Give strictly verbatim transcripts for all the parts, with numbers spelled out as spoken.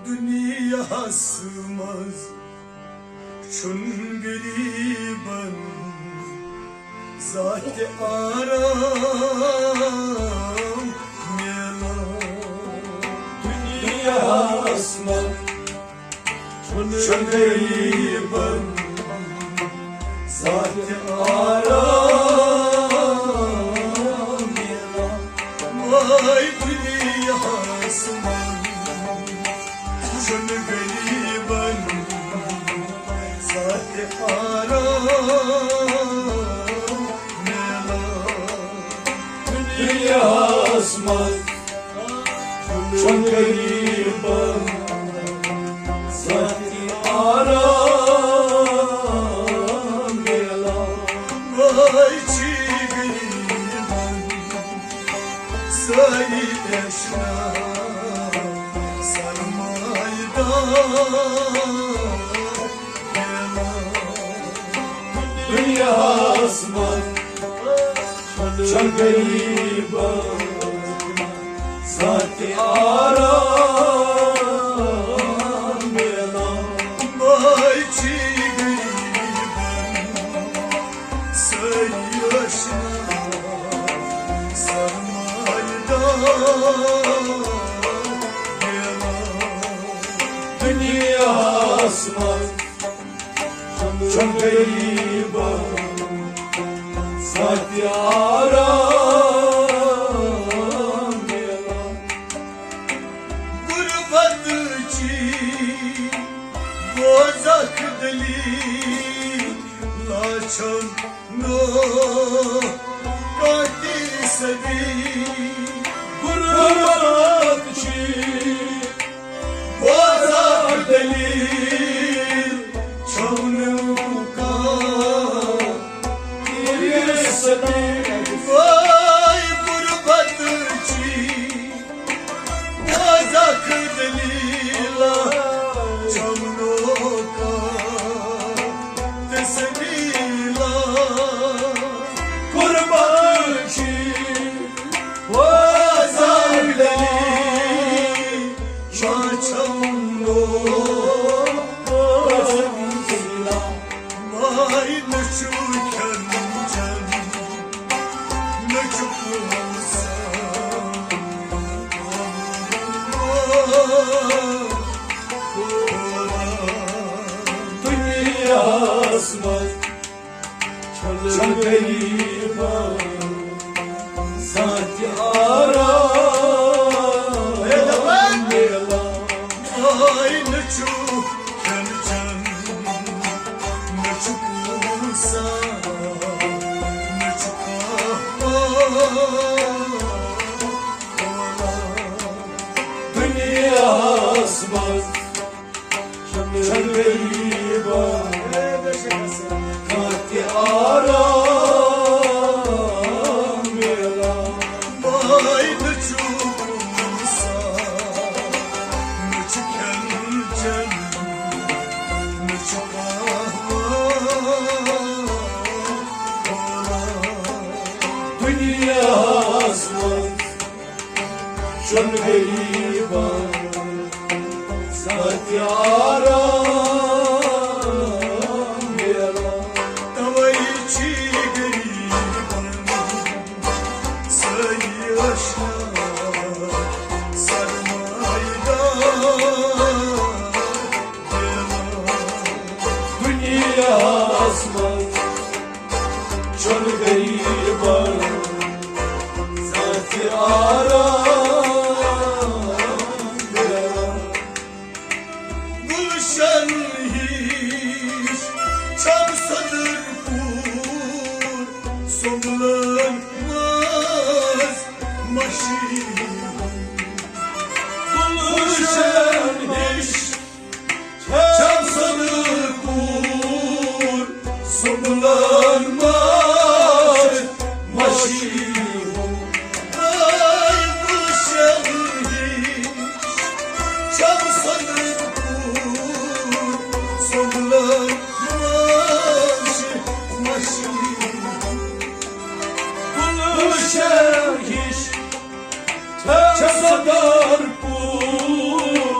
دُنیاہَس منٛز چھُنہٕ غریٖبَن زانٛہہ تہِ آرام میلان۔ دُنیاہَس منٛز چھُنہٕ غریٖبَن زانٛہہ تہِ آرام میلان۔ ماے دُنیاہَس منٛز چھُنہٕ غریٖبَن زانٛہہ تہِ آرام میلان۔ دُنیاہَس منٛز چھُنہٕ غریٖبَن زانٛہہ تہِ آرام میلان۔ ماے چھِ غریٖبَن سٲری تشنا سرمایہ دار میلان۔ دُنیاہَس منٛز چھُنہٕ غریٖبَن زانٛہہ تہِ آرام میلان۔ ماے چھِ غریٖبَن سٲری ٲشنا سرمایہ دار میلان۔ دُنیاہَس منٛز چھُنہٕ غریٖبَن زانٛہہ تہِ آرام میلان۔ غُربت چی بوزکھ دٔلیٖل لاچھن نو کاٹی سبیٖل۔ غُربت چی بوزکھ دٔلیٖل چھَم نہٕ کانٛہہ تیرِ سبیٖل۔ واے غُربت چی بوزکھ دٔلیٖل چھَم نہٕ کانٛہہ تسبیٖل۔ غُربت چی بوزکھ دٔلیٖل چھَم نہٕ کانٛہہ تسبیٖل۔ ماے نہ چھُ کھٮ۪ن چٮ۪ن، نہ چھُ پونٛسہٕ۔ دُنیاہَس منٛز چھُنہٕ غریٖبَن زانٛہہ تہِ آرام میلان۔ ماے نہ چھُ کھٮ۪ن چٮ۪ن، نہ چھُ پونٛسہٕ، نہ چھُ کانٛہہ دُنیاہَس منٛز چھُنہٕ غریٖبَن کانٛہہ تہِ آرام میلان۔ ماے نہ چھُ پونٛسہٕ، نہ چھُ کھٮ۪ن چٮ۪ن، نہ چھُ کانٛہہ دُنیاہَس منٛز چھُنہٕ غریٖبَن زانٛہہ تہِ آرام میلان۔ تَوَے چھِ غریٖبَن سٲری ٲشنا سرمایہ دار میلان۔ دُنیاہَس منٛز چھُنہٕ غریٖبَن زانٛہہ تہِ آرام میلان۔ گُلشن ہِش چھَم صدر پوٗر سُملن منٛز مشیٖن۔ گُلشن ہِش چھَم صدر پوٗر سُملن منٛز مشیٖن۔ آے گُلشن ہِش چھَم صدر پوٗر سُملن منٛز مشیٖن۔ گُلشن ہِش چھَم صدر پوٗر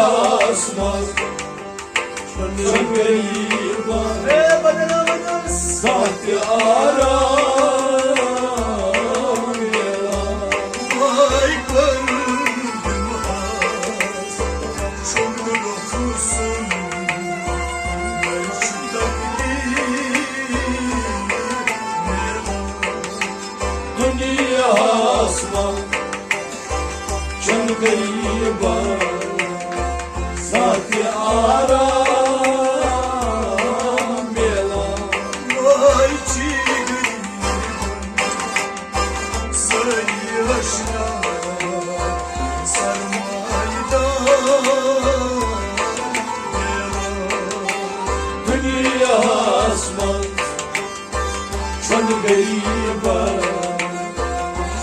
آسمان چھُنہٕ غریٖبَن زانٛہہ تہِ آرام میلان۔ وٲے کٔرِو دِلہٕ آز، چھُنہٕ رۄخ سُنٛد، وۄنۍ چھُ تکلیٖف میلان۔ دُنیاہَس منٛز چھُنہٕ غریٖبَن زانٛہہ تہِ آرام میلان۔ وٲے چھِ غریٖبَن سٲری ٲشنا سرمایہِ دار میلان۔ دُنیاہَس منٛز چھُنہٕ غریٖبَن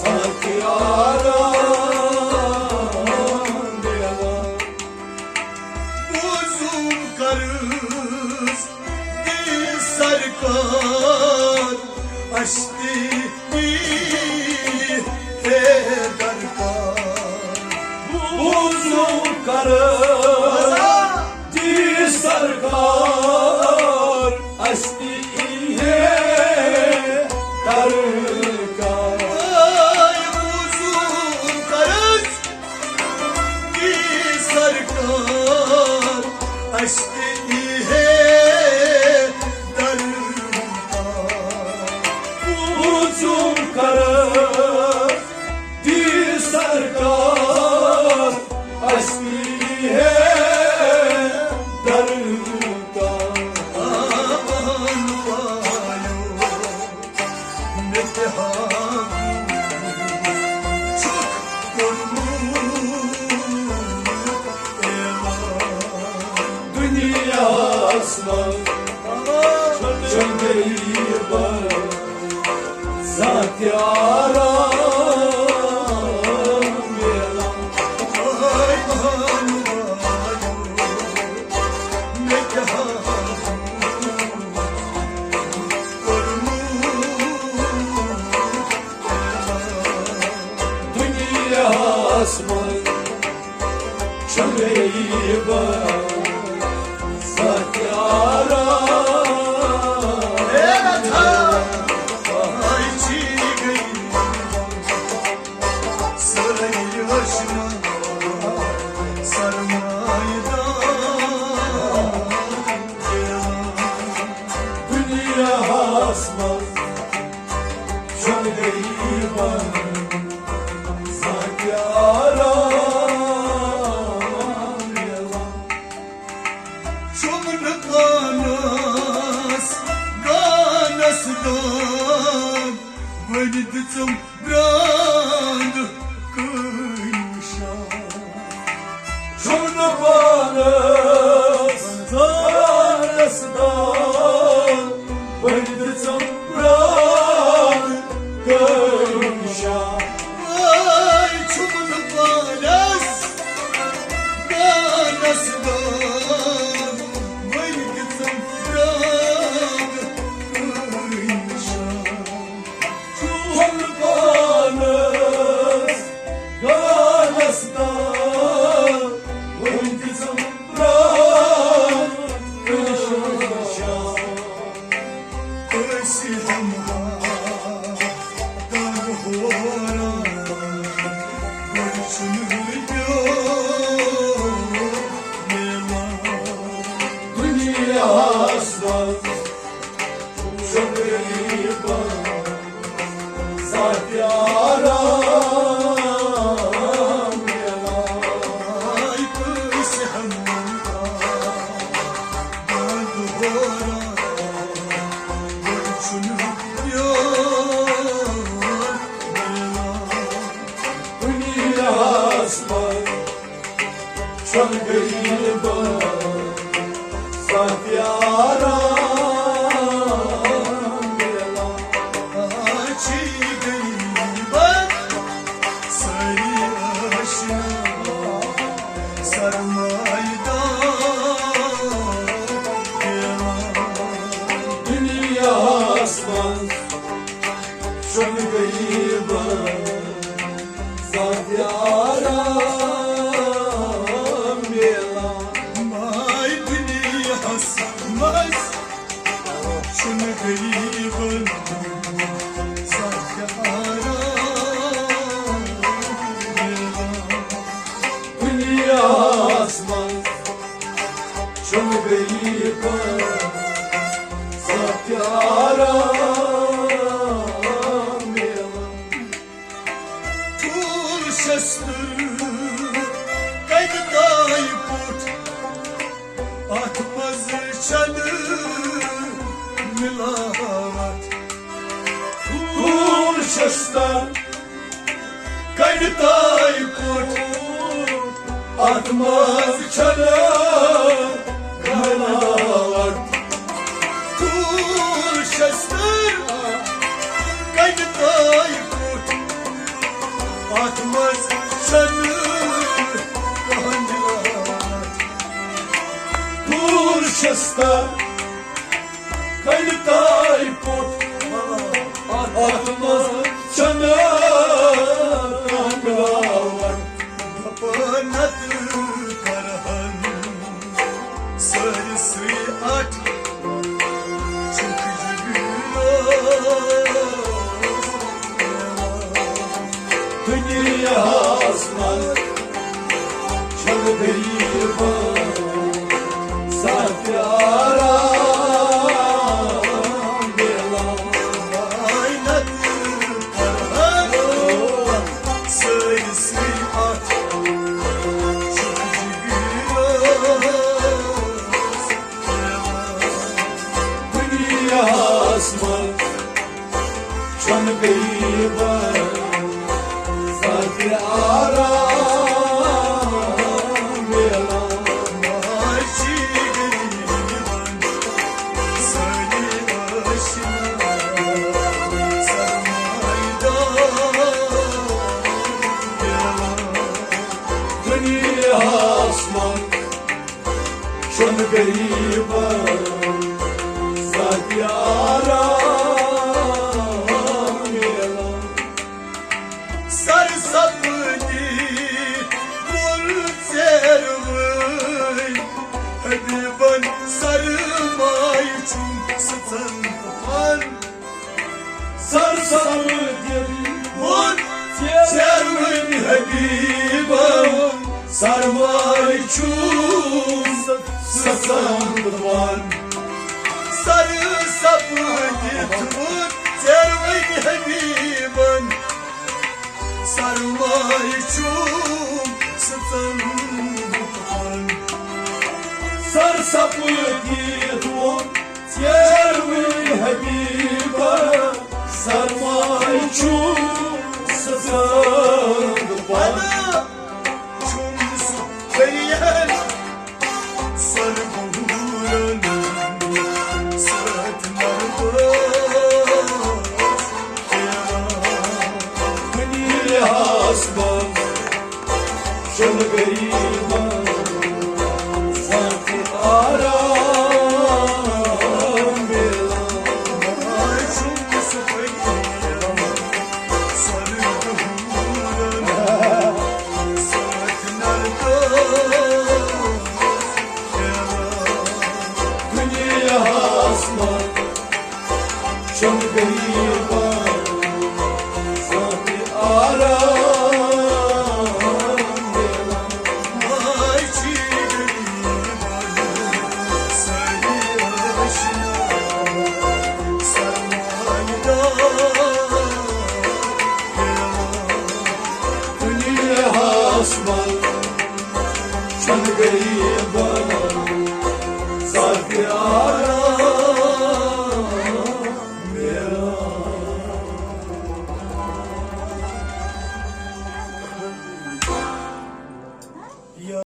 زانٛہہ تہِ آرام میلان۔ بوزُم قرض دِ سرکار، اَسہِ تہِ یی ہے درکار۔ بوزُم قرض دِ سرکار، اَسہِ تہِ یی ہے درکار۔ بوزُم قرض دِ سرکار، اَسہِ تہِ یی ہے درکار۔ بوزُم قرض دِ سرکار، اَسہِ تہِ یی ہے درکار۔ آنہٕ والٮ۪و مےٚ تہِ ہاو چھُکھ کوٚرمُت اعلان۔ دُنیاہَس منٛز چھُنہٕ غریٖبَن زانٛہہ تہِ آرام میلان۔ مےٚ کیٛاہ کوٚرمُت دُنیاہَس منٛز چھُنہٕ غریٖبَن زانٛہہ تہِ آرام۔ ہے رَژھا، آے چھی غریٖب، سٲری ٲشنا سرمایہِ دار۔ دُنیاہَس منٛز چھُنہٕ غریٖبَن زانٛہہ تہِ آرام میلان۔ چھُم نہٕ پانَس گانَس دام، وۄنۍ دِژٕم برٛانٛد کٲنۍ وٕچھان۔ چھُم نہٕ پانَس گانَس دام، وۄنۍ دِژٕم برٛانٛد کٲنۍ وٕچھان۔ وٲے چھُم نہٕ پانَس گانَس دام، وۄنۍ دِژٕم برٛانٛد کٲنۍ وٕچھان۔ چھُم پانَس گانَس تام، وۄنۍ دِژٕم برٛانٛد کٲنۍ وٕچھان۔ کٲنٛسہِ ہمراہ دَگ ہوران، وۄنۍ چھُنہٕ بیوٚن میلان۔ دُنیاہَس منٛز چھُنہٕ غریٖبَن زانٛہہ تہِ آرام میلان۔ آے کٲنٛسہِ ہمراہ دَگ ہوران، وۄنۍ چھُنہٕ بیوٚن میلان۔ دُنیاہَس منٛز چھُنہٕ غریٖبَن زانٛہہ تہِ آرام میلان۔ آ، چھِ غریٖبَن سٲری ٲشنا سرمایہِ دار میلان۔ دُنیاہَس منٛز چھُنہٕ غریٖبَن زانٛہہ تہِ آرام میلان۔ غریبن سخ آرام میلان۔ ٹھوٗل شستٕر کنہِ تام پوٚٹ، اتھ منٛز چھنہٕ ملاوٹ۔ ٹھوٗل شستٕر کنہِ تام پوٚٹ، اتھ منٛز چھنہٕ ملاوٹ۔ ٹھوٗل شستٕر کنہِ تام پوٚٹ، اتھ منٛز چھنہٕ کانٛہہ ملاوٹ۔ ٹھوٗل شستٕر کنہِ تام پوٚٹ، اتھ منٛز چھنہٕ کانٛہہ ملاوٹ۔ دپان نتہٕ کرہن سٲرسٕے اٹھ چُک جگرو۔ دُنیاہس منٛز چھُنہٕ غریٖبن سخ آرام میلان۔ سٲرسٕے اَتھ چھُ جِگرَس دُنیاہَس منٛز چھُنہٕ غریٖبَن سخ آرام میلان۔ دُنیاہَس منٛز چھُنہٕ غریٖبَن سخ آرام میلان۔ سر سپدِ بۄن ژیروٕنۍ حبیٖبن، سرمایہِ چھُم سٕژن پان۔ سر سپدِ بۄن ژیروٕنۍ حبیٖبن، سرمایہِ چھُم سٕژن پان۔ سر سپدِ بۄن ژیروٕنۍ حبیٖبن، سرمایہِ چھُم سٕژن پان۔ سر سپدِ بۄن ژیروٕنۍ حبیٖبا، سرمایہِ چھُم سٕژن پان۔ چھُم سُہ فریاد سرگوٗرن سۭتۍ نرباز۔ دُنیاہَس منٛز چھُنہٕ غریٖبَن سخ آرام میلان۔ دُنیاہَس منٛز چھُنہٕ غریٖبَن سخ آرام میلان۔ دُنیاہَس منٛز چھُنہٕ غریٖبَن سخ آرام